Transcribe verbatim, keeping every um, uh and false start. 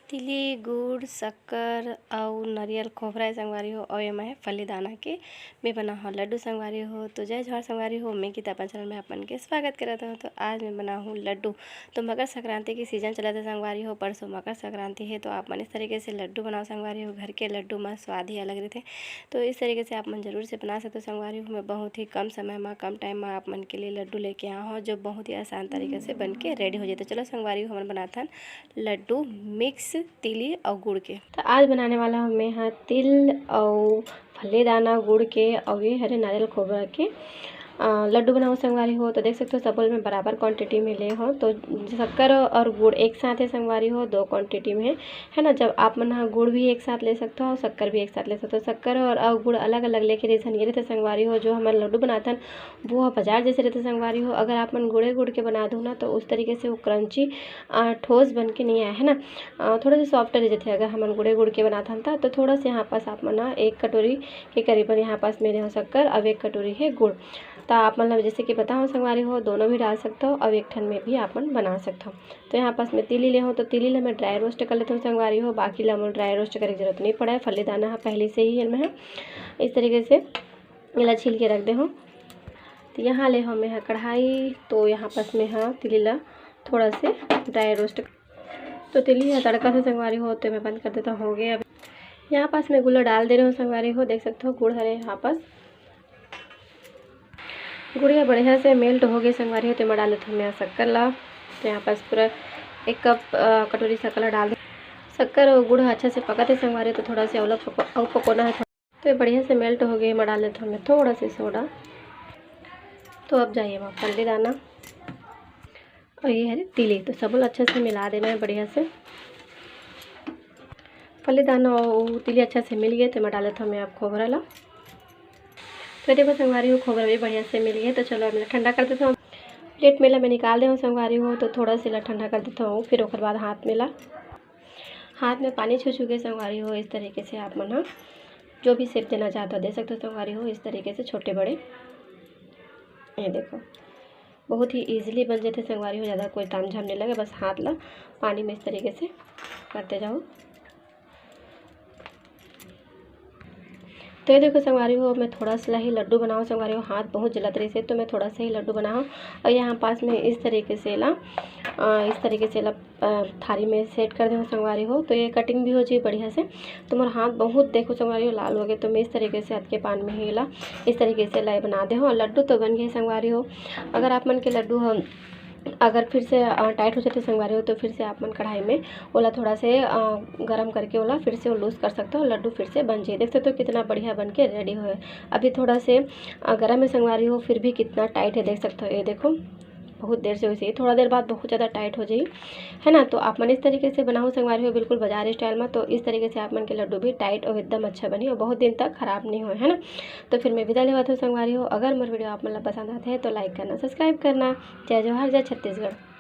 तिली, गुड़, शक्कर अउ नरियल खोबरा हे संगवारी हो, अउ एमा हे फली दाना के मैं बना हो लड्डू संगवारी हो। तो जय जोहार संगवारी हो, मैं गीता अपन चैनल में अपन के स्वागत करत हूँ। तो आज मैं बना हूँ लड्डू। तो मकर संक्रांति के सीजन चलत हे संगवारी हो, परसों मकर संक्रांति हे, तो आप मन इस तरीके से लड्डू बनाओ संगवारी हो। घर के लड्डू में स्वाद ही अलग रहते। तो इस तरीके से आप मन जरूर से बना सकते हो संगवारी हो। मैं बहुत ही कम समय में, कम टाइम में आप मन के लिए लड्डू लेके आया हूँ, जो बहुत ही आसान तरीके से बन के रेडी हो जाए। तो चलो संगवारी हो, हमन बनाथन लड्डू मिक्स तिली अउ गुड़ के। तो आज बनाने वाला हूँ मैं ह तिल अउ फल्ली दाना गुड़ के, अउ ये हरे नारियल खोबरा के, अ, लड्डू बनाओ संगवारी हो। तो देख सकते हो, सब में बराबर क्वांटिटी में ले हो। तो शक्कर और गुड़ एक साथ है संगवारी हो, दो क्वांटिटी में है, है ना। जब आप मन ह गुड़ भी एक साथ ले सकते हो और शक्कर भी एक साथ ले सकते हो। शक्कर और, और गुड़ अलग अलग लेके जैसे नहीं रहते संगवारी हो, जो हमन लड्डू बनाथन वो ह बाजार जैसे रहते संगवारी हो। अगर आप मन गुड़े गुड़ के बना दो ना, तो उस तरीके से वो क्रंची, अ, ठोस बन के नहीं आए, है ना। अ, थोड़ा सा सॉफ्ट रह जाते अगर हमन गुड़े गुड़ के बनाथन त। तो थोड़ा सा यहाँ पास आप मन ह एक कटोरी के करीबन यहाँ पास मेरे हो शक्कर, अब एक कटोरी है गुड़। तो आप मन ल जैसे कि बताओ संगवारी हो, दोनों भी डाल सकते हो, अब एक ठन में भी आप मन बना सकते हो। तो यहाँ पास मैं तिली ले हो, तो तिली ला मैं ड्राई रोस्ट कर लेते हो संगवारी हो, बाकी ला मोर ड्राई रोस्ट करे के जरूरत नहीं पड़ा है। फल्ली दाना ह पहले से ही एमे ह इस तरीके से एला छील के रख दे हो। तो यहाँ ले हो मैं ह कढ़ाई, तो यहाँ पास मैं ह तिली ला थोड़ा से ड्राई रोस्ट। तो तिली ह तड़का से संगवारी हो, तो मैं बंद कर देता हूँ, हो गया। अब यहाँ पास मैं गुड़ डाल दे रहे हो संगवारी हो, देख सकते हो गुड़ हरे यहाँ पास। गुड़िया बढ़िया से मेल्ट हो गए संगवारी हो, तो मैं डाल देता हूँ मैं शक्कर ला। तो यहाँ पास पूरा एक कप, अ, कटोरी शक्कर ला डाल दे। शक्कर और गुड़ अच्छा से पकत है संगवारी, तो थोड़ा से अउला पको-, अउ पकोना है। तो ये बढ़िया से मेल्ट हो गए, मैं डाल देता हूँ मैं थोड़ा से सोडा। तो अब जाइए वहाँ फल्ली दाना और ये हरे तिली, तो सबल अच्छा से मिला देना है बढ़िया से। फल्ली दाना और तिली अच्छा से मिल गए, तो मैं डाल देता हूँ मैं अब खोबरा ला। तो देखो संगवारी हो, खोबरा भी बढ़िया से मिल गए, तो चलो अब मैं ठंडा कर देता हूँ। प्लेट में ला मैं निकाल दे हूँ संगवारी हो, तो थोड़ा से ला ठंडा कर देता हूँ, फिर ओकर बाद हाथ में ला, हाथ में पानी छू छू के संगवारी हो, इस तरीके से आप मन ह जो भी शेप देना चाहते हो दे सकते हो संगवारी हो, इस तरीके से छोटे बड़े। ये देखो, बहुत ही ईजीली बन जाते संगवारी हो, ज़्यादा कोई ताम झाम नहीं लगे, बस हाथ ला पानी में इस तरीके से करते जाओ। तो ये देखो संगवारी हो, मैं थोड़ा सा ही लड्डू बनाऊँ संगवारी हो, हाथ बहुत जलत रही से, तो मैं थोड़ा सा ही लड्डू बनाऊँ। और यहाँ पास में इस तरीके से ला, अ, इस तरीके से ला, अ, थारी में सेट कर दे हो संगवारी हो, तो ये कटिंग भी हो जाए बढ़िया से। तो मोर हाथ बहुत देखो संगवारी हो लाल हो गए, तो मैं इस तरीके से हाथ के पान में ही ला, इस तरीके से लाई बना दे हो। और लड्डू तो बन गए संगवारी हो। अगर आप मन के लड्डू हो, अगर फिर से, अ, टाइट हो जाते संगवारी हो, तो फिर से आप मन कढ़ाई में ओला थोड़ा से, अ, गरम करके ओला फिर से लूज कर सकते हो, लड्डू फिर से बन जाए। देख सकते हो कितना बढ़िया बन के रेडी हो। अभी थोड़ा से, अ, गरम है संगवारी हो, फिर भी कितना टाइट है, देख सकते हो। ये देखो, बहुत देर से वैसे ही, थोड़ा देर बाद बहुत ज़्यादा टाइट हो जाए, है ना। तो आप मन इस तरीके से बनाओ संगवारी हो, बिल्कुल बाजार स्टाइल में। तो इस तरीके से आप मन के लड्डू भी टाइट और एकदम अच्छा बनी और बहुत दिन तक खराब नहीं हो, है ना। तो फिर मैं विदा लेवत हूँ संगवारी हो। अगर मोर वीडियो आप मन ला पसंद आते हैं तो लाइक करना, सब्सक्राइब करना। जय जोहार, जय छत्तीसगढ़।